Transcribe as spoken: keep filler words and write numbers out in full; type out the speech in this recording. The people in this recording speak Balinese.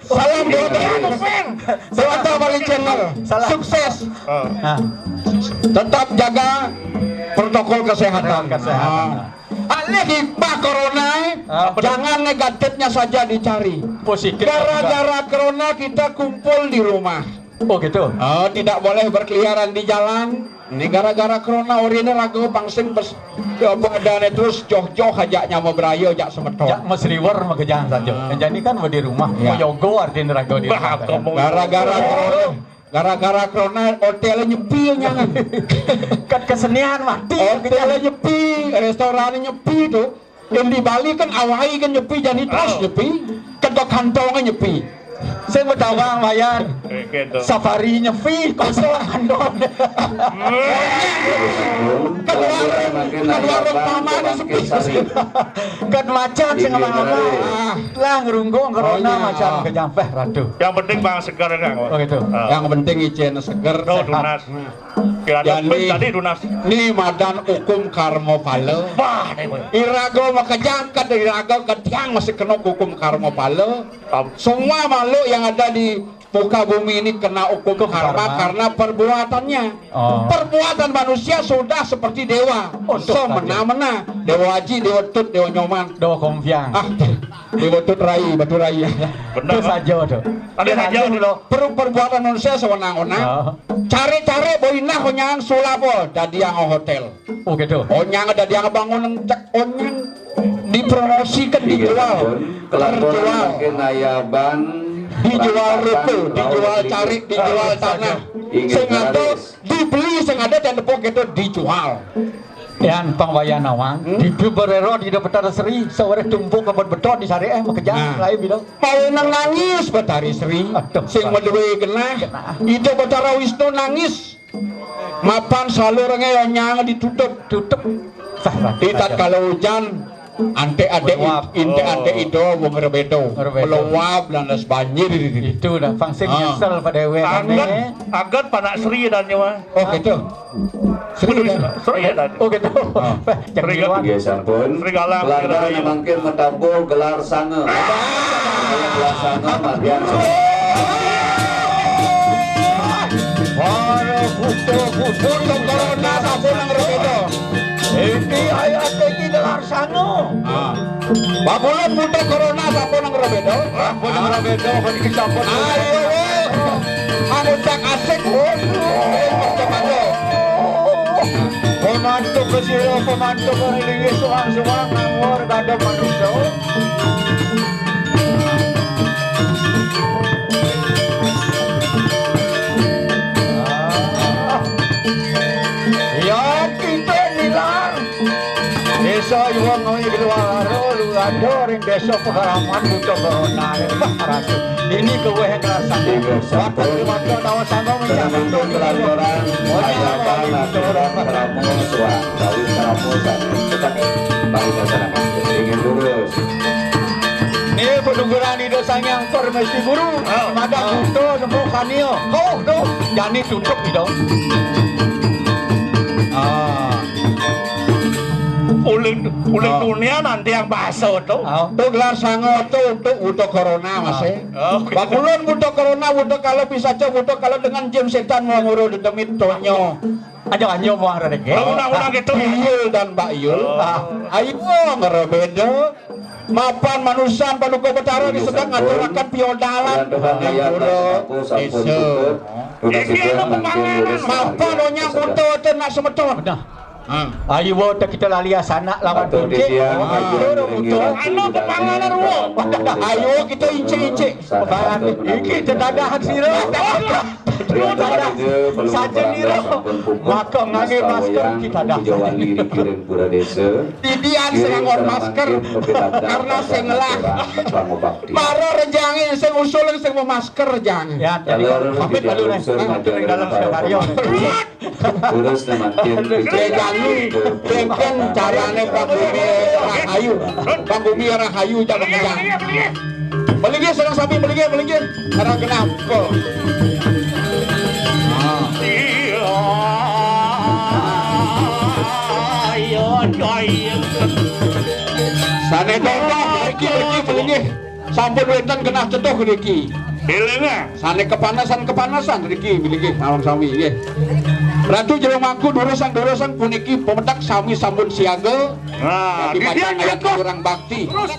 Salam buat Bali Channel. Salam. Sukses. Ah. Tetap jaga protokol kesehatan. Protokol kesehatan. Ah. Alih hibah corona, eh. Ah, betul. Jangan negatifnya saja dicari. Positif. Gara-gara corona kita kumpul di rumah. Oh, gitu. Oh, tidak boleh berkeliaran di jalan. Ini gara-gara corona, orina raga pang sing bes-, ya, badane terus joh-joh aja nyama beraya jak semeton. Jak mesriwer makejang saja. Ah. Jadi kan di rumah, ya. Meyogo artine raga di rumah. Gara-gara corona, gara-gara corona hotel nyepi nyangan. Kan kesenian mati. Hotel nyepi, restoran nyepi tuh. Yang di Bali kan awai kan nyepi, jadi terus nyepi. Kedok kantong nyepi. Sing betawang Wayan. Safari nyepi, kosong kantong. Keluar, keluar rumah mana sepi. Kat macan sing lama-lama. Ah. Lah ngerunggung corona macam kejampeh ratu. Yang penting bang seger kan. Oh, gitu. Ah. Yang penting ijen seger. Oh, sehat. Tunas. Kira ada. Jani, pun tadi tunas. Ni madan hukum karma pala. Wah, ni pun. Iraga makejang, iraga ketiang masih kena hukum karma pala. Semua makhluk yang ada di muka bumi ini kena hukum karma karena perbuatannya. Oh. Perbuatan manusia sudah seperti dewa. Oh, semena-mena. Dewa Aji, Dewa Tut, Dewa Nyoman. Dewa Kompiang. Ah, Dewa Tut Rai, Batu Rai. Benar. Itu saja tu. Ada saja dulu. Per-, perbuatan manusia sewenang-wenang. Oh. Cari-cari boinah onyang sulap, oh, dadi yang hotel. Oh, gitu. Onyang dadi yang bangun cek onyang dipromosikan, dijual. Kelakon terjual. Makin ayaban. Dijual ruko, dijual cari, dijual tanah. Sing ada dibeli, sing ada dan tepuk itu dijual. Yan pang wayah nawang, hmm? Di Pimberero di Betara Seri, sawere tumpuk kebet beton di sare eh makejang. Nah. Lain bilang. Mau nang nangis Betari Seri, aduh, sing meduwe genah. Genah. Ida Betara Wisnu nangis. Mapan salurenge onyang ditutup. Tutup. Sah, sah, sah. Itat kalau hujan, ante ade, meluap. Inte ade ido wong rebedo. Rebedo. Meluap dan das banjir. Itu dah pang sing nyesel pada ewe. Anget, anget panak Seri dan nyawa. Oh, gitu. Seri, kan? Seri ya tadi. Oh, gitu. Ah. Seri kan? Nggih, sampun. Seri Galang, Belanda Seri Galang. Mangkin metabuh gelar sanga. Gelar sanga matian. Waduh, kutu, kutu, corona, sampun nang rebedo. Iki ayat iki gelar sanga. Ah. Babulun buta corona, sampun nang rebedo. Sampun nang rebedo, kan iki sampun. Ayo, weh. Anu cak asik, waduh. Eh, macam-macam. Pemantuk ke sira, pemantuk ke linggis, suang-suang, ngawur, kadang manusia. Ah. Ya, kita nilar. Desa Iwang Ngawi Keluar, Lurado, ring Desa Pegaraman, Buta Corona. Wah, ratu. Ini keweh yang kerasa. Iya, sampun. Waktu di mata tawa sanggup mencari. Sampun kelancaran. Oh, iya, ajakan, iya. Aturan, keramu, suang. Kawin keramu, satu. Tetap bangsa sana, Mas. Ingin lurus. Ini penuguran Ida Sang Hyang Permesti Guru. Oh. Madah buta, nemu kania. Oh, tu. Jani tutup, Ida. Ah. Uling, uling dunia nanti yang bahasa tu. Ah. Tu gelar sanga tu untuk buta corona, Mas, eh. Oh, gitu. Bakulun buta corona, buta kalau bisa aja, buta kalau dengan jin setan mau ngurus demit tonyo. Aja anyo mau ada deh. Bangunan-bangunan gitu. Mbak Yul dan Mbak Yul. Oh. Ah, ayo ngerebeda. Mapan manusan Paduka Betara di sedang ngaturakan piodalan. Tuhan ayat pura, sampun desa. Cukup. Sudah. Iki sudah, anu mangkin pemanganan. Lurus. Mapan onyang buta ten nak semeton. Benar. Ah. Ayo, kita lali asanak lawan. Betul, Tuncik. Dia, oh, ayo, betul, betul. Anu pemanganan, wo. Ayo, kita incik-incik. Salah satu. Iki tetadahan sira. Saja nira. Maka ngangge masker kita dah. Didian sing nganggo masker karena sing ngelah. Para rejange sing usul sing mau masker rejange. Ya, jadi kalau pamit lalu nih. Untuk yang dalam skenario. Terus teman tim. Rejange, kengken carane Pak Gumi Rahayu. Pak Gumi Rahayu, jangan. Melinggih, sareng sami melinggih, melinggih. Sareng genah, pukul. Ah. Sane tombah, mriki, mriki, melinggih. Sampun wénten genah cetuh niki. Élinga. Sané kepanasan-kepanasan niki niki sareng sami nggih. Ratu Jero Mangku durusang-durusang puniki pemedhak sami sampun siaga. Nah, dadi pacang ngayat cetuh. Kurang bakti. Terus.